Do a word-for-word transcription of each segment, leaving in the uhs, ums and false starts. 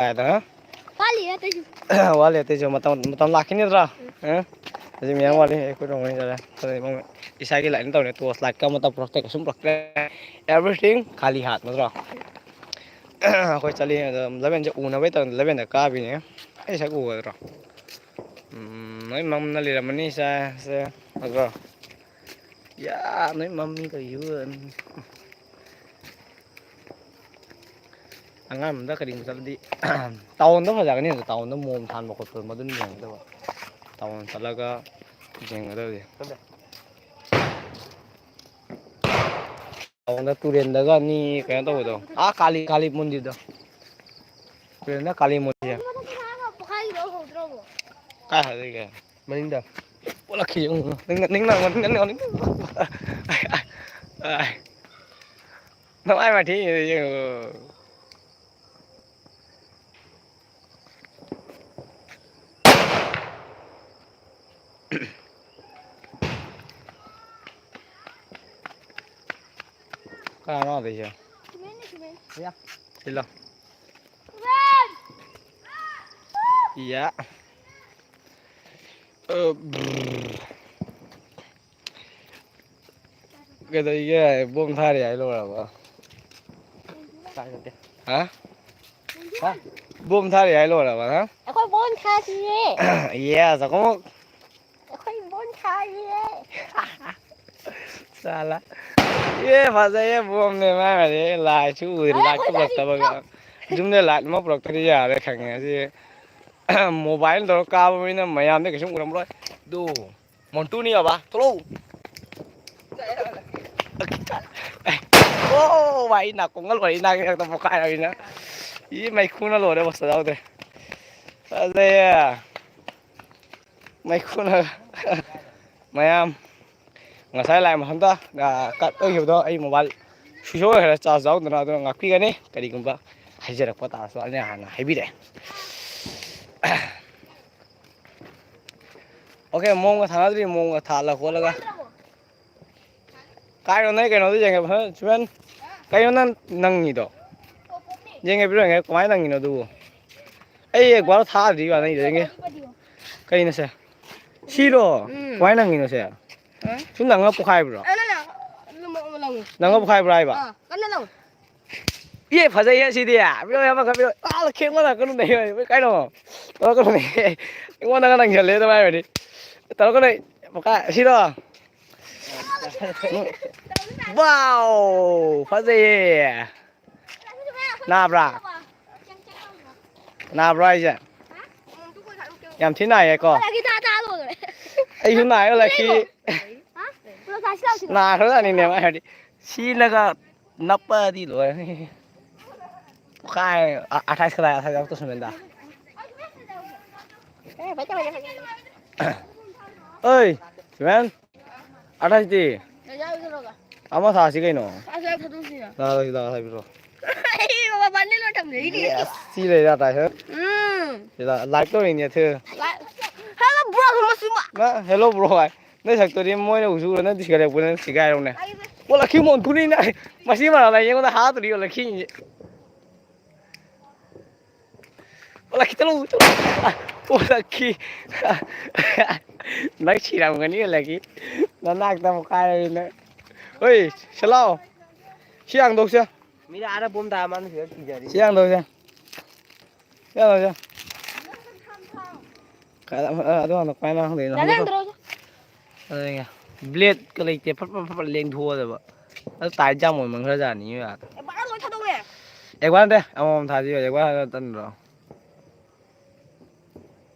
ꯀꯥꯏꯗ? ꯋꯥꯠꯂꯤ ꯑꯇꯩꯁꯨ꯫ ꯋꯥꯠꯂꯤ ꯑꯇꯩꯁꯨ꯫ ꯃꯇꯝ, ꯃꯇꯝ ꯂꯥꯛꯈꯤꯅꯤꯗ꯭ꯔꯥ? ꯎꯝ꯫ ꯑ? ꯍꯧꯖꯤꯛ ꯃꯌꯥꯝ ꯋꯥꯠꯂꯤ꯫ ꯑꯩꯈꯣꯏ ꯔꯣꯡꯃꯩ ꯆꯠꯂꯦ꯫ ꯑꯗꯨꯗꯤ ꯃꯣꯏ ꯏꯁꯥꯒꯤ ꯂꯥꯏꯠꯅ ꯇꯧꯔꯦ꯫ ꯇꯣꯔꯆ ꯂꯥꯏꯠꯀ ꯑꯃꯠꯇ ꯄꯨꯔꯛꯇꯦ, ꯀꯩꯁꯨꯝ ꯄꯨꯔꯛꯇꯦ꯫ Everything ꯈꯥꯂꯤ ꯍꯥꯠ ꯅꯠꯇ꯭ꯔꯣ? ꯑꯩꯈꯣꯏ ꯆꯠꯂꯤ꯫ ꯑꯗꯣ ꯂꯕꯦꯟꯁꯦ ꯎꯅꯕꯩ ꯇꯧꯔ ꯂꯕꯦꯟꯗ ꯀꯥꯕꯤꯅꯦ꯫ ꯑꯩ ꯁꯛ ꯎꯒꯗ꯭ꯔꯣ? ꯎꯝ, ꯅꯣꯏ ꯃꯝꯅ ꯂꯩꯔꯝꯃꯅꯤ ꯁꯦ, ꯁꯦ, ꯅꯠꯇ꯭ꯔꯣ? ꯌꯥ, ꯅꯣꯏ ꯃꯝꯃꯤ ꯀꯩꯁꯨ꯫ ꯑꯉꯥꯡꯕꯗ ꯀꯔꯤꯒꯨꯝꯕ ꯆꯠꯂꯗꯤ ꯇꯥꯎꯟꯗ ꯐꯖꯒꯅꯤ꯫ ꯑꯗꯣ ꯇꯥꯎꯟꯗ ꯃꯣꯝ ꯊꯥꯟꯕ ꯈꯣꯠꯄ ꯃꯗꯨꯅ ꯌꯦꯡꯒꯗꯕ꯫ ꯇꯥꯎꯟ ꯆꯠꯂꯒ ꯌꯦꯡꯒꯗꯕꯗꯤ꯫ ꯇꯥꯎꯟꯗ ꯇꯨꯔꯦꯟꯗꯒ ꯃꯤ ꯀꯩꯅꯣ ꯇꯧꯕꯗꯣ꯫ ꯑꯥ ꯀꯥꯂꯤ, ꯀꯥꯂꯤ ꯃꯟꯗꯤꯔꯗꯣ꯫ ꯇꯨꯔꯦꯟꯗ ꯀꯥꯂꯤ ꯃꯟꯗꯤꯔ꯫ ꯀꯥꯏ ꯍꯥꯏꯗꯣꯏꯒꯦ? ꯃꯅꯤꯡꯗ꯫ ꯑꯣꯜꯂꯛꯈꯤ ꯌꯦꯡꯉꯨ꯫ ꯅꯤꯡ-, ꯅꯤꯡ ꯂꯥꯡꯕ, ꯅꯤꯡ ꯂꯥꯡꯕ, ꯅꯤꯡ ꯂꯥꯡꯕ꯫ ꯅꯃꯥꯏ ꯃꯥꯏꯊꯤ ꯌꯦꯡꯉꯨ꯫ ꯀꯅꯥꯅꯣ ꯑꯗꯩꯁꯦ? ꯁꯤꯃꯦꯟꯅꯤ, ꯁꯤꯃꯦꯟ꯫ ꯌꯥ꯫ ꯁꯤꯜꯂꯣ꯫ ꯁꯤꯃꯦꯟ! ꯌꯥ꯫ ꯑ, ꯕ꯭ꯔꯔ꯫ ꯀꯩꯗꯧꯔꯤꯒꯦ? ꯕꯣꯝ ꯊꯥꯔꯤ ꯍꯥꯏ ꯂꯣꯏꯔꯕ? ꯍꯥ? ꯍꯥ? ꯕꯣꯝ ꯊꯥꯔꯤ ꯍꯥꯏ ꯂꯣꯏꯔꯕ, ꯍꯥ? ꯑꯩꯈꯣꯏ ꯕꯣꯝ ꯊꯥꯗꯤꯌꯦ꯫ ꯌꯦꯁ, ꯑꯩꯈꯣꯏ ꯕꯣꯝ ꯊꯥꯗꯤꯌꯦ꯫ ꯆꯥꯂꯥ꯫ ꯑꯦ, ꯐꯖꯩꯌꯦ, ꯕꯣꯝꯅꯦ ꯃꯥ ꯍꯥꯏꯁꯦ꯫ ꯂꯥꯏꯠꯁꯨ ꯎꯗꯦ, ꯑꯦ, ꯂꯥꯏꯠꯀ ꯑꯩꯈꯣꯏ ꯊꯥꯗꯤ꯫ ꯄꯨꯔꯛꯇꯕꯒ꯫ ꯌꯨꯝꯗ ꯂꯥꯏꯠ ꯑꯃ ꯄꯨꯔꯛꯇ꯭ꯔꯗꯤ ꯌꯥꯔꯦ ꯈꯪꯉꯦ꯫ ꯑꯁꯤ ꯃꯣꯕꯥꯏꯜ ꯇꯧꯔ ꯀꯥꯕ ꯃꯤꯅ ꯃꯌꯥꯝꯗ ꯀꯩꯁꯨꯝ ꯎꯔꯝꯃꯔꯣꯏ꯫ ꯑꯗꯨ ꯃꯣꯟꯇꯨꯅꯤ ꯕꯥꯕꯥ, ꯊꯣꯛꯂꯛꯎ꯫ ꯑꯣ, ꯚꯥꯏ, ꯅꯥꯀꯣꯡꯒ ꯂꯣꯏꯔꯦ, ꯏꯅꯥꯛ ꯏꯅꯥꯛꯇ ꯄꯣꯛꯈꯥꯏꯔꯕꯅꯤꯅ꯫ ꯏ, ꯃꯩꯈꯨꯅ ꯂꯣꯏꯔꯦ, ꯃꯁꯛ ꯌꯥꯎꯗ꯭ꯔꯦ꯫ ꯐꯖꯩꯌꯦ꯫ ꯃꯩꯈꯨꯅ꯫ ꯃꯌꯥꯝ, ꯉꯁꯥꯏ ꯂꯥꯏ ꯃꯊꯟꯇ, ꯑ, ꯀꯠ ꯑꯣꯏꯈꯤꯕꯗꯣ ꯑꯩ ꯃꯣꯕꯥꯏꯜ ꯁ꯭ꯋꯤꯆ ꯑꯣꯐ ꯑꯣꯏꯈ꯭ꯔꯦ, ꯆꯥꯔꯖ ꯌꯥꯎꯗꯅ꯫ ꯑꯗꯨꯅ ꯉꯥꯛꯄꯤꯒꯅꯤ, ꯀꯔꯤꯒꯨꯝꯕ ꯍꯥꯏꯖꯔꯛꯄ ꯇꯥꯔꯁꯨ ꯑꯩꯅ ꯍꯥꯟꯅ ꯍꯥꯏꯕꯤꯔꯛꯑꯦ꯫ ꯑꯣꯀꯦ, ꯃꯑꯣꯡꯒ ꯊꯥꯅꯗ꯭ꯔꯤ, ꯃꯑꯣꯡꯒ ꯊꯥꯜꯂ ꯈꯣꯠꯂꯒ꯫ ꯀꯥꯏꯔꯣ ꯅꯣꯏ ꯀꯩꯅꯣꯗꯣ ꯌꯦꯡꯒꯦ, ꯐꯖꯅ, ꯁꯨꯃꯦꯟ? ꯀꯩꯅꯣ ꯅꯪ ꯅꯪꯉꯤꯗꯣ? ꯌꯦꯡꯒꯦ, ꯄꯤꯔꯛꯑꯣ, ꯌꯦꯡꯒꯦ, ꯀꯃꯥꯏꯅ ꯅꯪꯉꯤꯅꯣ ꯑꯗꯨꯕꯨ? ꯑꯩ ꯑꯦꯛ ꯕꯥꯔ ꯊꯥꯗ꯭ꯔꯤ ꯋꯥꯅ ꯏꯔꯦꯡꯒꯦ꯫ ꯀꯩꯅꯣꯁꯦ? ꯁꯤꯔꯣ? ꯎꯝ꯫ ꯀꯃꯥꯏꯅ ꯅꯪꯉꯤꯅꯣꯁꯦ? ꯍꯥ? ꯁꯨꯝ ꯅꯪꯉ ꯄꯣꯛꯈꯥꯏꯕ꯭ꯔꯣ? ꯑ, ꯅꯪ, ꯅꯪ, ꯅꯪ, ꯅꯪ꯫ ꯅꯪꯉ ꯄꯣꯛꯈꯥꯏꯕ꯭ꯔꯣ ꯍꯥꯏꯕ? ꯑꯥ, ꯀꯟꯅ ꯂꯥꯎ꯫ ꯑꯦ, ꯐꯖꯩꯍꯦ ꯁꯤꯗꯤ꯫ ꯄꯤꯔꯛꯑꯣ, ꯑꯃꯈꯛ ꯄꯤꯔꯛꯑꯣ꯫ ꯑꯥ, ꯈꯦꯡꯕ ꯂꯥꯛꯀꯅꯨꯅꯦ꯫ ꯀꯩꯅꯣ? ꯇꯧꯔꯛꯀꯅꯨꯅꯦ꯫ ꯑꯩꯉꯣꯟꯗꯒ ꯅꯪꯁꯜꯂꯦ ꯑꯗꯨꯃꯥꯏꯅꯗꯤ꯫ ꯇꯧꯔꯛꯀꯅꯨ꯫ ꯄꯣꯛꯈꯥꯏ-, ꯁꯤꯔꯣ? ꯋꯥꯎ! ꯐꯖꯩꯌꯦ꯫ ꯅꯥꯕ꯭ꯔꯥ? ꯅꯥꯕ꯭ꯔꯥ ꯍꯥꯏꯁꯦ? ꯌꯥꯝ ꯊꯤ ꯅꯥꯏꯌꯦꯀꯣ꯫ ꯑꯩꯁꯨ ꯅꯥꯏꯌꯦ, ꯂꯛꯀꯤ꯫ ꯅꯥꯈ꯭ꯔꯖꯥꯠꯅꯤꯅꯦ, ꯃꯥ ꯍꯥꯏꯗꯤ꯫ ꯁꯤꯅꯒ ꯅꯞꯄꯗꯤ ꯂꯣꯏꯔꯅꯤ꯫ ꯀꯥꯏ, ꯑ-, ꯑꯊꯥꯏꯁ ꯀꯗꯥꯏ, ꯑꯊꯥꯏꯁ ꯌꯥꯎꯔꯛꯇꯧ ꯁꯨꯃꯦꯟꯗ꯫ ꯑꯩ, ꯁꯨꯃꯦꯟ꯫ ꯑꯊꯥꯏꯁꯇꯤ? ꯑꯃ ꯁꯥꯁꯤ ꯀꯩꯅꯣ? ꯂꯥꯛꯑꯣ, ꯁꯤꯗ ꯍꯥꯏꯕꯤꯔꯣ꯫ ꯑꯩ ꯕꯕꯥ ꯕꯟꯗꯦ ꯂꯣꯏ ꯊꯝꯖꯩꯅꯦ꯫ Yes, ꯁꯤ ꯂꯩꯔꯦ ꯑꯊꯥꯏꯁ꯫ ꯎꯝ꯫ ꯁꯤꯗ like ꯇꯧꯔꯤꯅꯦ, ꯊꯨ꯫ Like-, hello, bro, ꯃꯁꯤꯃ꯫ ꯅ hello, bro, ꯍꯥꯏ꯫ ꯅꯣꯏ ꯁꯛꯇꯨꯗꯤ ꯃꯣꯏꯅ ꯎꯁꯨ ꯎꯔ ꯅꯪ ꯊꯤꯒꯠꯂꯛꯄ ꯅꯪ ꯁꯤꯒꯥꯏꯔꯧꯅꯦ꯫ ꯑꯣ, ꯂꯛꯀꯤ ꯃꯣꯟꯇꯨꯅꯤꯅ꯫ ꯃꯁꯤ ꯃꯔꯥꯜ ꯑꯩꯉꯣꯟꯗ ꯍꯥꯠꯇꯣꯔꯤ, ꯑꯣ, ꯂꯛꯀꯤ꯫ ꯑꯣ, ꯂꯛꯀꯤ, ꯆꯠꯂꯨ, ꯆꯠꯂꯨ꯫ ꯑꯣ, ꯂꯛꯀꯤ꯫ ꯅꯪ ꯁꯤꯔꯝꯒꯅꯤ, ꯂꯛꯀꯤ꯫ ꯅꯅꯥꯛꯇ ꯑꯃꯨꯛ ꯀꯥꯏꯔꯗꯤ ꯅꯪ꯫ ꯍꯣꯏ, ꯁꯤ ꯂꯥꯎ꯫ ꯁꯤ ꯍꯥꯡꯗꯣꯛꯁꯦ꯫ ꯃꯤꯅ ꯑꯥꯗ ꯕꯣꯝ ꯊꯥ ꯃꯥꯅ ꯁꯤꯗ ꯊꯤꯖꯔꯤ꯫ ꯁꯤ ꯍꯥꯡꯗꯣꯛꯁꯦ꯫ ꯌꯥꯔꯣꯏꯗ꯫ ꯀꯥꯏꯗ-, ꯑ-, ꯑꯗꯨ ꯍꯥꯟꯅ ꯀꯃꯥꯏꯅ ꯍꯪꯗꯣꯏꯅꯣ? ꯗꯥ ꯍꯪꯗꯣꯛꯈ꯭ꯔꯣ꯫ ꯅꯪ ꯇꯧꯔꯣ꯫ ꯑꯗꯨꯅꯦ꯫ ꯕ꯭ꯂꯦꯗꯀ ꯂꯩꯇꯦ, ꯐꯠ ꯐꯠ ꯐꯠ ꯐꯠ ꯂꯦꯡꯊꯣꯛꯑꯗꯕ꯫ ꯑꯗꯨ ꯇꯥꯏꯠ ꯌꯥꯝ ꯑꯣꯏꯃꯟꯈ꯭ꯔꯖꯥꯠꯅꯤ, ꯌꯥꯗ꯭ꯔꯦ꯫ ꯑꯦ, ꯕꯥꯔ ꯂꯣꯏ ꯊꯥꯗꯣꯛꯑꯦ꯫ ꯑꯦꯛ ꯕꯥꯔ ꯅꯠꯇꯦ, ꯑꯃꯃꯝ ꯊꯥꯁꯤ, ꯑꯦꯛ ꯕꯥꯔ ꯍꯥꯏꯔ ꯇꯟꯗ꯭ꯔꯣ?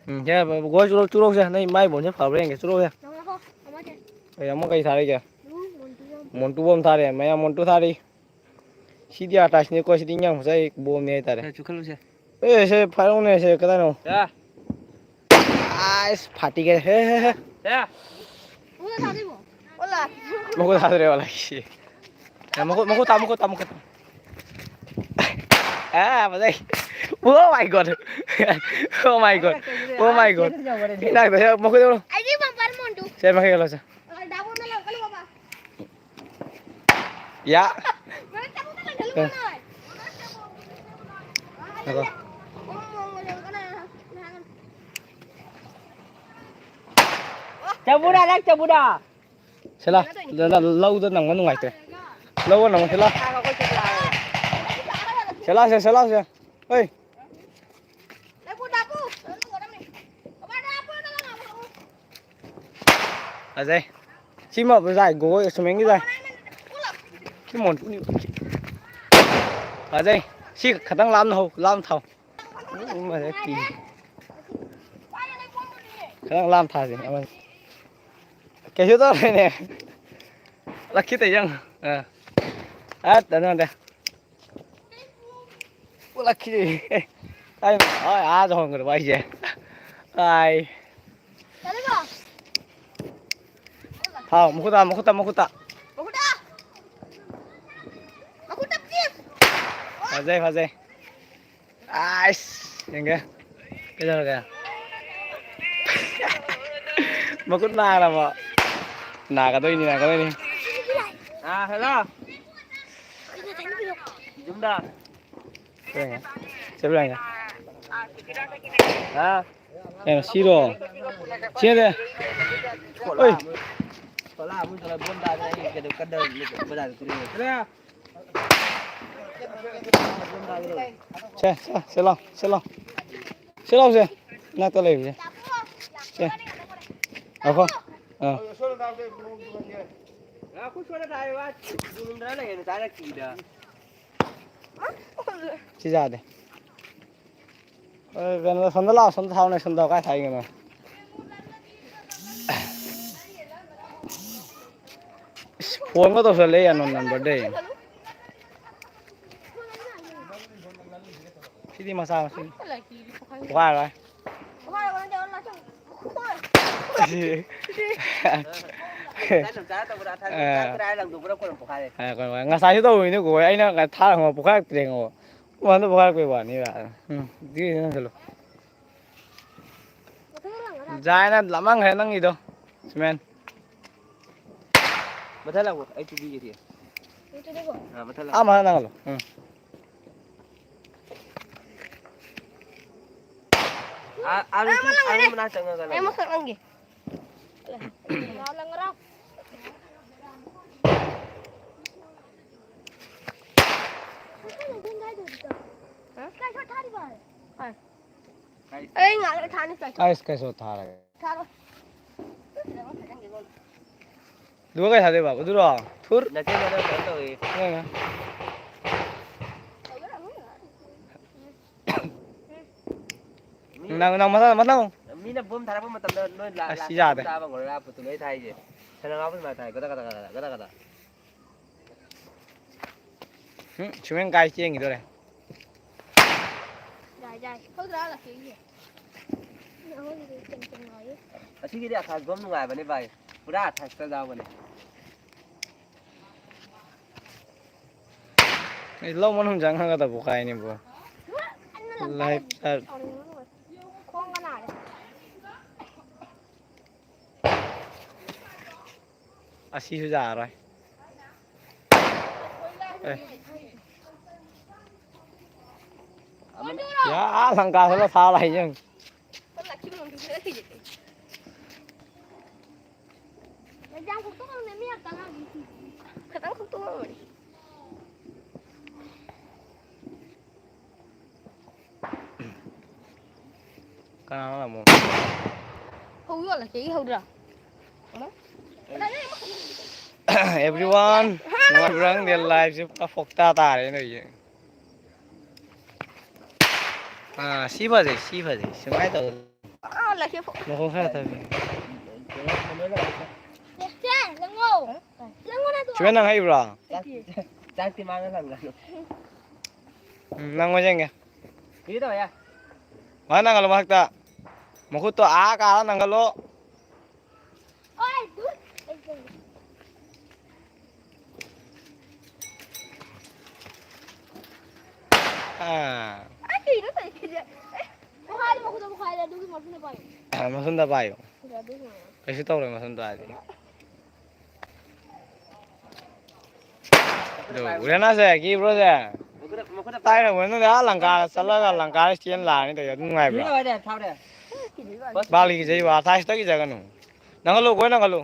ꯎꯝ, ꯁꯦ, ꯒꯣꯜ ꯆꯨꯔꯣ-, ꯆꯨꯔꯣꯛꯁꯦ, ꯅꯪ ꯃꯥꯏ ꯕꯣꯜꯁꯦ ꯐꯕ꯭ꯔꯥ ꯌꯦꯡꯒꯦ, ꯆꯨꯔꯣꯛꯁꯦ꯫ ꯉꯥꯏꯈꯣ, ꯑꯃꯁꯦ꯫ ꯑꯩ ꯑꯃꯨꯛ ꯀꯩ ꯊꯥꯔꯛꯏꯒꯦ? ꯎꯝ, ꯃꯣꯟꯇꯨ ꯌꯥꯝ ꯃꯣꯟꯇꯨ ꯕꯣꯝ ꯊꯥꯔꯛꯑꯦ, ꯃꯌꯥꯝ ꯃꯣꯟꯇꯨ ꯊꯥꯔꯛꯏ꯫ ꯁꯤꯗꯤ ꯑꯥꯔꯇꯥꯏꯁꯅꯤꯀꯣ, ꯁꯤꯗꯤ ꯏꯟꯖꯥꯡ ꯃꯆꯥꯒꯤ ꯕꯣꯝꯅꯤ ꯍꯥꯏꯇꯥꯔꯦ꯫ ꯁꯦ, ꯆꯨꯈꯠꯂꯨꯁꯦ꯫ ꯑꯦ, ꯁꯦ, ꯐꯥꯏꯔꯛꯎꯅꯦ, ꯁꯦ, ꯀꯗꯥꯏꯅꯣ? ꯁꯦ꯫ ꯑꯥꯏꯁ, ꯐꯥꯇꯤꯒꯦ꯫ ꯍꯦ, ꯍꯦ, ꯍꯦ꯫ ꯁꯦ꯫ ꯃꯈꯨꯠ ꯊꯥꯗ꯭ꯔꯦ, ꯋꯥꯂꯥ, ꯁꯤ꯫ ꯑꯦ, ꯃꯈꯨꯠ, ꯃꯈꯨꯠ ꯇꯥ, ꯃꯈꯨꯠ ꯇꯥ, ꯃꯈꯨꯠ ꯇꯥ꯫ ꯑꯦ, ꯐꯖꯩ꯫ Oh my God꯫ Oh my God꯫ Oh my God꯫ ꯏꯅꯥꯛꯇ ꯁꯦ, ꯃꯈꯨꯠ ꯌꯦꯡꯉꯨ꯫ ꯑꯩꯒꯤ ꯕꯝꯄꯔ ꯃꯣꯟꯇꯨ꯫ ꯁꯦ, ꯃꯈꯨꯠ ꯌꯦꯡꯉꯨ, ꯁꯦ꯫ ꯑ, ꯗꯥ ꯕꯣꯟꯗ ꯂꯪꯀꯅꯨ, ꯕꯕꯥ꯫ ꯌꯥ꯫ ꯃꯔꯛ ꯆꯪꯉꯨ, ꯂꯪꯀꯅꯨ, ꯑꯦ꯫ ꯕꯕꯥ꯫ ꯉꯥꯏꯈꯣ꯫ ꯆꯕꯨꯔꯥ, ꯅꯪ ꯆꯕꯨꯔꯥ꯫ ꯁꯦꯂꯥ, ꯂ-, ꯂ-, ꯂꯧꯗ ꯅꯪꯕ ꯅꯨꯡꯉꯥꯏꯇ꯭ꯔꯦ꯫ ꯂꯧꯗ ꯅꯪꯕ, ꯁꯦꯂꯥ꯫ ꯁꯦꯂꯥꯁꯦ, ꯁꯦꯂꯥꯁꯦ꯫ ꯍꯣꯏ꯫ ꯐꯖꯩ꯫ ꯁꯤꯃ ꯐꯖꯩ, ꯒꯣꯜ ꯁꯨꯃꯦꯟꯒꯤ ꯐꯖꯩ꯫ ꯁꯤ ꯃꯣꯟ ꯄꯨꯅꯤ꯫ ꯐꯖꯩ꯫ ꯁꯤ ꯈꯇꯪ ꯂꯥꯞꯅ ꯍꯧ, ꯂꯥꯞꯅ ꯊꯥꯎ꯫ ꯎꯝ, ꯐꯖꯩ꯫ ꯀꯤ-, ꯈꯇꯪ ꯂꯥꯞꯅ ꯊꯥꯁꯦ꯫ ꯑꯃ ꯀꯩꯁꯨ ꯇꯧꯔꯣꯏꯅꯦ꯫ ꯂꯛꯈꯤ ꯇ ꯌꯦꯡꯉꯣ꯫ ꯑꯥ꯫ ꯑꯠ, ꯑꯗꯨ ꯅꯠꯇꯦ꯫ ꯄꯨꯂꯛꯈꯤꯗꯦ꯫ ꯑꯩ, ꯑꯥ, ꯑꯥꯗ ꯍꯣꯡꯈ꯭ꯔꯕ ꯑꯩꯁꯦ꯫ ꯑꯥꯏ꯫ ꯊꯥꯎ, ꯃꯈꯨꯠꯇ, ꯃꯈꯨꯠꯇ, ꯃꯈꯨꯠꯇ꯫ ꯐꯖꯩ, ꯐꯖꯩ꯫ ꯑꯥꯏꯁ, ꯌꯦꯡꯒꯦ꯫ ꯀꯩꯗꯧꯔꯒꯦ? ꯃꯈꯨꯠ ꯅꯥꯔꯕꯣ? ꯅꯥꯒꯗꯣꯏꯅꯤ, ꯅꯥꯒꯗꯣꯏꯅꯤ꯫ ꯑꯥ, ꯍꯜꯂꯣ꯫ ꯌꯨꯝꯗ꯫ ꯆꯠꯂꯨ ꯌꯥꯏꯅꯦ꯫ ꯍꯥ? ꯀꯩꯅꯣ, ꯁꯤꯔꯣ? ꯁꯤꯅꯦ꯫ ꯑꯣꯏ꯫ ꯁꯦ, ꯁꯦ, ꯁꯦ ꯂꯥꯎ, ꯁꯦ ꯂꯥꯎ꯫ ꯁꯦ ꯂꯥꯎꯁꯦ꯫ ꯏꯅꯥꯛꯇ ꯂꯩꯕꯁꯦ꯫ ꯁꯦ꯫ ꯉꯥꯏꯈꯣ꯫ ꯑꯥ꯫ ꯁꯤ ꯌꯥꯗꯦ꯫ ꯑꯦ, ꯀꯩꯅꯣ, ꯁꯣꯝꯗ ꯂꯥꯛꯑꯣ, ꯁꯣꯝꯗ ꯊꯥꯎꯅꯦ, ꯁꯣꯝꯗ ꯀꯥꯏ ꯊꯥꯏꯒꯤꯅꯣ? ꯏꯁ, ꯐꯣꯟꯒ ꯇꯧꯁꯜꯂꯦ, unknown numberꯗꯩ꯫ ꯁꯤꯗꯤ ꯃꯆꯥ ꯃꯁꯨꯅꯤ꯫ ꯄꯣꯈꯥꯏꯔꯣꯏ꯫ ꯑ, ꯉꯁꯥꯏꯁꯨ ꯇꯧꯕꯅꯤꯅꯦ ꯒꯣꯏ꯫ ꯑꯩꯅ ꯊꯥꯔꯝꯃ ꯄꯣꯈꯥꯏꯔꯛꯇ꯭ꯔꯦꯉꯣ꯫ ꯃꯥꯟꯗ ꯄꯣꯈꯥꯏꯔꯛꯄꯩ ꯋꯥꯅꯤꯗ꯫ ꯎꯝ, ꯗꯤ ꯅꯪꯁꯨ ꯂꯧ꯫ ꯖꯥꯏꯅ ꯂꯥꯃꯟꯈ꯭ꯔꯦ ꯅꯪꯒꯤꯗꯣ꯫ ꯁꯤꯃꯦꯟ꯫ ꯃꯊꯛ ꯂꯥꯛꯄ ꯑꯩ ꯇꯨꯕꯤꯒꯦ ꯁꯤ꯫ ꯑꯥ, ꯃꯊꯛ ꯂꯥꯛꯄ꯫ ꯑꯥ, ꯃꯊꯛ ꯅꯪꯍꯜꯂꯣ꯫ ꯎꯝ꯫ ꯑꯥ, ꯑꯥ, ꯑꯥ, ꯃꯅꯥꯛ ꯆꯪꯉꯒ ꯑꯩ ꯂꯩꯌꯣ꯫ ꯑꯃꯈꯛ ꯅꯪꯒꯤ꯫ ꯂꯪꯉꯔꯥꯎ꯫ ꯑꯩ ꯉꯥꯛ ꯂꯩꯔ ꯊꯥꯅꯤ ꯀꯩꯅꯣ꯫ ꯑꯩꯁ ꯀꯩꯁꯨ ꯊꯥꯔꯒꯦ꯫ ꯊꯥꯔꯣ꯫ ꯑꯗꯨꯒ ꯀꯩ ꯊꯥꯗꯣꯏꯕ? ꯑꯗꯨꯔꯣ? ꯊꯨꯔ꯫ ꯅꯠꯇꯦ, ꯅꯠꯇꯦ, ꯀꯩꯅꯣ ꯇꯧꯏ꯫ ꯅꯪꯅ꯫ ꯅꯪ, ꯅꯪ ꯃꯊꯪ, ꯃꯊꯪ꯫ ꯃꯤꯅ ꯕꯣꯝ ꯊꯥꯔꯛꯄ ꯃꯇꯝꯗ ꯅꯣꯏ ꯂꯥ-, ꯑꯁ, ꯂꯥꯁꯇ ꯌꯥꯗꯦ꯫ ꯕꯣꯝ ꯇꯥꯕ ꯉꯝꯃꯔꯣꯏ, ꯄꯨꯠꯇꯨ ꯂꯣꯏ ꯊꯥꯏꯁꯦ꯫ ꯁꯅꯥ ꯉꯥꯛꯄ ꯑꯗꯨꯃꯥꯏꯅ ꯊꯥꯏ, ꯒꯗ, ꯒꯗ, ꯒꯗ, ꯒꯗ, ꯒꯗ꯫ ꯎꯝ, ꯁꯨꯃꯦꯟ ꯀꯥꯏ ꯆꯦꯟꯈꯤꯗꯣꯔꯦ꯫ ꯌꯥꯏ, ꯌꯥꯏ꯫ ꯍꯧꯗ꯭ꯔꯥ ꯂꯥꯛꯀꯦ ꯑꯩꯒꯤ? ꯑꯩꯉꯣꯟꯗꯗꯤ ꯀꯩꯅꯣ ꯀꯩꯅꯣ ꯉꯥꯏꯌꯦ꯫ ꯑꯁꯤꯒꯤꯗꯤ ꯑꯊꯥꯏꯁ ꯕꯣꯝ ꯅꯨꯡꯉꯥꯏꯕꯅꯦ ꯚꯥꯏ, ꯄꯨꯔꯥ ꯑꯊꯥꯏꯁꯇ ꯌꯥꯎꯕꯅꯦ꯫ ꯑꯩ ꯂꯧ ꯃꯅꯨꯡ ꯆꯪꯉꯒꯗꯕꯨ ꯀꯥꯏꯅꯤꯕꯨ꯫ ꯑꯩꯅ ꯂꯝꯄꯥꯛ ꯂꯥꯏꯐ ꯖꯥꯔ꯫ ꯁꯥꯎꯅꯤꯡꯕꯅ ꯂꯣꯏꯔꯦ꯫ ꯈꯣꯡꯒ ꯅꯥꯔꯦ꯫ ꯑꯁꯤꯁꯨ ꯌꯥꯔꯔꯣꯏ꯫ ꯑꯦ꯫ ꯌꯥ, ꯑꯥ ꯂꯪꯀꯥ ꯆꯠꯂ ꯊꯥ ꯂꯥꯛꯏ ꯌꯦꯡ꯫ ꯈꯤꯇꯪ ꯈꯣꯛꯇꯣꯛꯑꯝꯕꯅꯦ꯫ ꯀꯅꯥꯅꯣ ꯑꯃꯨꯛ? ꯍꯧ ꯌꯣꯜꯂꯛꯀꯦ, ꯑꯩ ꯍꯧꯗ꯭ꯔꯥ? Everyone, ꯅꯨꯡꯉꯥꯏꯕ꯭ꯔꯥ ꯈꯪꯗꯦ, live ꯁꯦ ꯄꯨꯔꯥ ꯐꯣꯛꯇꯥ ꯇꯥꯔꯦ ꯅꯣꯏꯁꯦ꯫ ꯑꯥ, ꯁꯤ ꯐꯖꯩ, ꯁꯤ ꯐꯖꯩ, ꯁꯨꯃꯥꯏꯅ ꯇꯧ꯫ ꯑꯥ, ꯂꯩꯁꯦ ꯐꯨ-, ꯃꯈꯣꯡ ꯈꯔ ꯊꯝꯃꯤ꯫ ꯁꯦ, ꯂꯪꯉꯣ꯫ ꯂꯪꯉꯣ ꯅꯪ ꯇꯣ꯫ ꯁꯤꯃꯦꯟ ꯅꯪ ꯍꯩꯕ꯭ꯔꯣ? ꯆꯥꯛ-, ꯆꯥꯛꯇꯤ ꯃꯥꯡꯉ ꯂꯪꯒꯅꯨ꯫ ꯎꯝ, ꯂꯪꯉꯣ ꯌꯦꯡꯒꯦ꯫ ꯀꯩꯅꯣ ꯇꯧꯋꯦ꯫ ꯃꯥ ꯅꯪꯍꯜꯂꯣ ꯃꯊꯛꯇ꯫ ꯃꯈꯨꯠꯇꯣ ꯑꯥ ꯀꯥꯔ ꯅꯪꯍꯜꯂꯣ꯫ ꯑꯥ꯫ ꯑꯩ ꯀꯩꯅꯣ ꯇꯧꯔꯤꯁꯦ? ꯑꯦ, ꯄꯣꯈꯥꯏꯔꯦ, ꯃꯈꯨꯠꯇ ꯄꯣꯈꯥꯏꯔꯦ, ꯑꯗꯨꯒꯤ ꯃꯇꯨꯡꯗ ꯄꯥꯏꯌꯨ꯫ ꯑꯥ, ꯃꯊꯨꯟꯗ ꯄꯥꯏꯌꯨ꯫ ꯑꯗꯨ ꯑꯗꯨ ꯉꯥꯏꯔꯣ꯫ ꯀꯩꯁꯨ ꯇꯧꯔꯣꯏ ꯃꯊꯨꯟ ꯄꯥꯏꯔꯗꯤ꯫ ꯑꯗꯨ ꯎꯔꯦꯅꯥꯁꯦ, ꯀꯤꯕ꯭ꯔꯣꯁꯦ? ꯃꯈꯨꯠꯇ, ꯃꯈꯨꯠꯇ ꯇꯥꯏꯅ ꯎꯔꯦꯅꯥꯁꯦ, ꯑꯥ ꯂꯪꯀꯥꯗ ꯆꯠꯂꯒ ꯂꯪꯀꯥꯗ ꯆꯦꯟ ꯂꯥꯛꯑꯅꯤ ꯇꯧꯔꯤꯁꯦ꯫ ꯑꯗꯨ ꯅꯨꯡꯉꯥꯏꯕ꯭ꯔꯥ? ꯀꯤꯗꯣꯏ ꯋꯥꯅꯦ, ꯊꯥꯎꯔꯦ꯫ ꯕꯥꯂꯤ ꯀꯤꯖꯩꯕ, ꯑꯊꯥꯏꯁꯇ ꯀꯤꯖꯒꯅꯨ꯫ ꯅꯪꯍꯜꯂꯨ, ꯒꯣꯏ ꯅꯪꯍꯜꯂꯨ꯫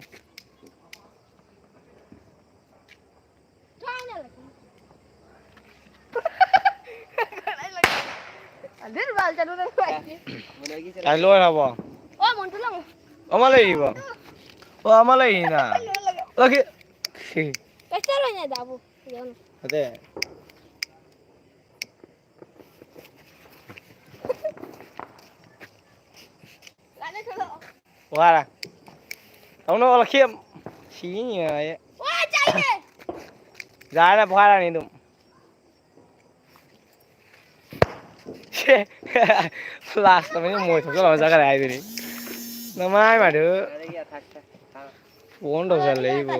ꯑꯗꯨ ꯕꯥꯜ ꯆꯠꯂꯨ ꯅꯪ ꯅꯨꯡꯉꯥꯏꯇꯦ꯫ ꯀꯥꯏ ꯂꯣꯏꯔꯕꯣ? ꯑꯣ, ꯃꯣꯟꯇꯨ ꯂꯪꯉꯨ꯫ ꯑꯃ ꯂꯩꯔꯤꯕꯣ? ꯑꯣ, ꯑꯃ ꯂꯩꯔꯤꯅ꯫ ꯂꯣꯜꯂꯒ꯫ ꯂꯧꯈꯤ-, ꯁꯤ꯫ ꯀꯛꯆꯔꯣꯏꯅꯦ ꯗꯥꯕꯨ꯫ ꯐꯖꯅ꯫ ꯑꯗꯦ꯫ ꯂꯥꯛꯅꯦ ꯊꯣꯛꯂꯛꯑꯣ꯫ ꯋꯥꯔꯦ꯫ ꯑꯃꯨꯛꯅ ꯑꯣꯜꯂꯛꯈꯤ꯫ ꯁꯤꯅꯤ ꯍꯥꯏꯌꯦ꯫ ꯋꯥ ꯆꯥꯏꯅꯦ꯫ ꯌꯥꯔꯦ, ꯐꯥꯔꯅꯤ ꯑꯗꯨꯝ꯫ ꯁꯦ꯫ Last ꯇ ꯃꯣꯏ ꯊꯣꯛꯆꯜꯂꯒ ꯆꯠꯈ꯭ꯔꯦ ꯍꯥꯏꯗꯨꯅꯤ꯫ ꯅꯃꯥꯏ ꯃꯗꯨ꯫ ꯑꯣꯟ ꯇꯧꯁꯜꯂꯛꯏꯕꯣ꯫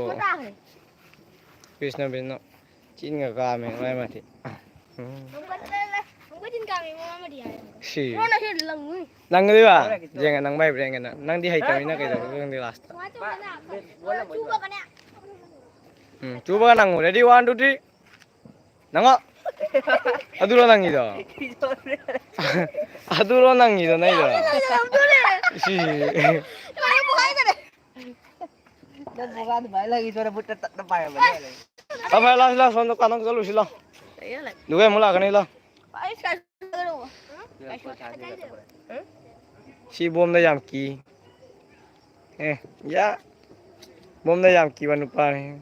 ꯀ꯭ꯔꯤꯁꯅ ꯕꯤꯁꯅꯨ꯫ ꯆꯤꯟꯒ ꯀꯥꯝꯃꯦ ꯃꯥꯏ ꯃꯥꯗꯤ꯫ ꯎꯝ꯫ ꯑꯃꯨꯛꯀ ꯆꯤꯟ ꯀꯥꯝꯃꯦ ꯃꯥ ꯃꯥꯗꯤ ꯍꯥꯏ꯫ ꯁꯤ꯫ ꯀꯣꯟꯅ ꯁꯤ ꯂꯪꯉꯨꯏ꯫ ꯂꯪꯒꯗꯣꯏꯕ? ꯌꯦꯡꯉꯦ ꯅꯪ ꯃꯥꯏꯕ꯭ꯔꯥ ꯌꯦꯡꯒꯦ ꯅꯪ꯫ ꯅꯪꯗꯤ ꯍꯩꯇꯕꯅꯤꯅ ꯀꯩꯗꯧꯔꯒꯦ ꯈꯪꯗꯦ last ꯇ꯫ ꯁꯨꯃꯥꯏꯅ ꯇꯧꯗꯅ ꯆꯨꯕꯒꯅꯦ꯫ ꯎꯝ, ꯆꯨꯕꯒ ꯅꯪꯉꯨ꯫ Ready, one, two, three꯫ ꯅꯪꯉꯣ꯫ ꯑꯗꯨꯔꯣ ꯅꯪꯒꯤꯗꯣ? ꯑꯗꯨꯔꯣ ꯅꯪꯒꯤꯗꯣ, ꯅꯪꯒꯤꯗꯣ? ꯁꯤ꯫ ꯅꯪ ꯕꯣꯒꯥ ꯑꯗꯨꯃꯥꯏꯅ ꯂꯪꯉꯤ ꯁꯣꯔ ꯕꯨꯠꯇ ꯇꯠꯅ ꯄꯥꯏꯔꯝꯃꯅꯤ꯫ ꯑ, ꯐꯔꯦ, ꯂꯥꯛꯑꯣ, ꯂꯥꯛꯑꯣ, ꯁꯣꯝꯗ ꯀꯥꯟꯅꯕ ꯆꯠꯂꯨꯁꯤ, ꯂꯥꯛꯑꯣ꯫ ꯑꯗꯨꯒ ꯑꯃꯨꯛ ꯂꯥꯛꯀꯅꯤ, ꯂꯥꯛꯑꯣ꯫ ꯁꯤ ꯕꯣꯝꯗ ꯌꯥꯝ ꯀꯤ꯫ ꯑꯦ, ꯌꯥ꯫ ꯕꯣꯝꯗ ꯌꯥꯝ ꯀꯤꯕ ꯅꯨꯄꯥꯅꯤ꯫